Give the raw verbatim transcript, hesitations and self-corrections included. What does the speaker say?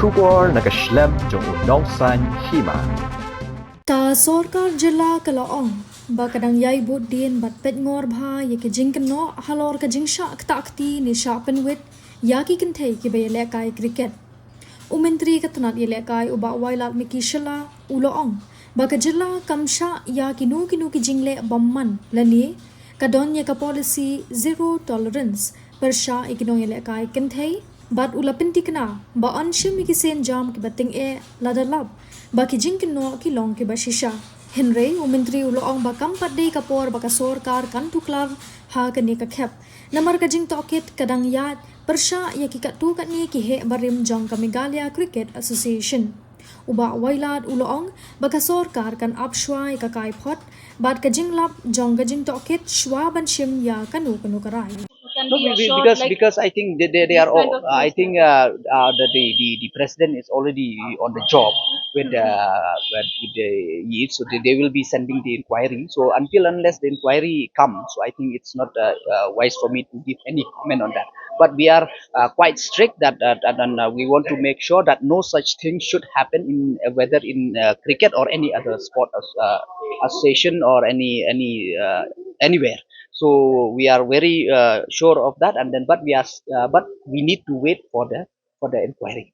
Khubor na ka shlem jong u nongsan hima. Ka sorkar jylla ka la ong ba ka dang ïai bud dien bad peit ngor bha ïa ki jingkynnoh halor ka jingshah ktah kti ne shah pynwit ïa ki kynthei kiba ïalehkai cricket. U Myntri ka tnat ïalehkai u Bah Wailadmiki Shylla u la ong ba ka jylla kam shah ïa kino kino ki jingleh bymman lane ka don ïa ka policy zero tolerance pyrshah ïa ki nongïalehkai kynthei. Bad u la pyntikna ba yn shim ïa ki sienjam kiba tyngeh lada lap ba ki jingkynnoh ki long kiba shisha. Hynrei u Myntri u la ong ba kam pat dei ka por ba ka sorkar kan tuklar ha kane ka khep. Namar ka jingtohkit ka dang ïaid pyrshah ïa ki katto katne ki heh barim jong ka Meghalaya Cricket Association. U Bah Wailad u la ong ba ka sorkar kan ap shuwa ïa ka kaiphod bad ka jinglap jong ka jingtohkit shuwa ban shim ïa kano kano ka rai. No, be- be- because because I think they, they, they are all. I think uh, uh, the, the the the president is already on the job with uh, with, with the youth, so they, they will be sending the inquiry. So until unless the inquiry comes, so I think it's not uh, uh, wise for me to give any comment on that. But we are uh, quite strict that uh, and, and uh, we want to make sure that no such thing should happen in uh, whether in uh, cricket or any other sport as, uh, association or any any uh, anywhere. So we are very uh, sure of that, and then but we are uh, but we need to wait for the for the inquiry.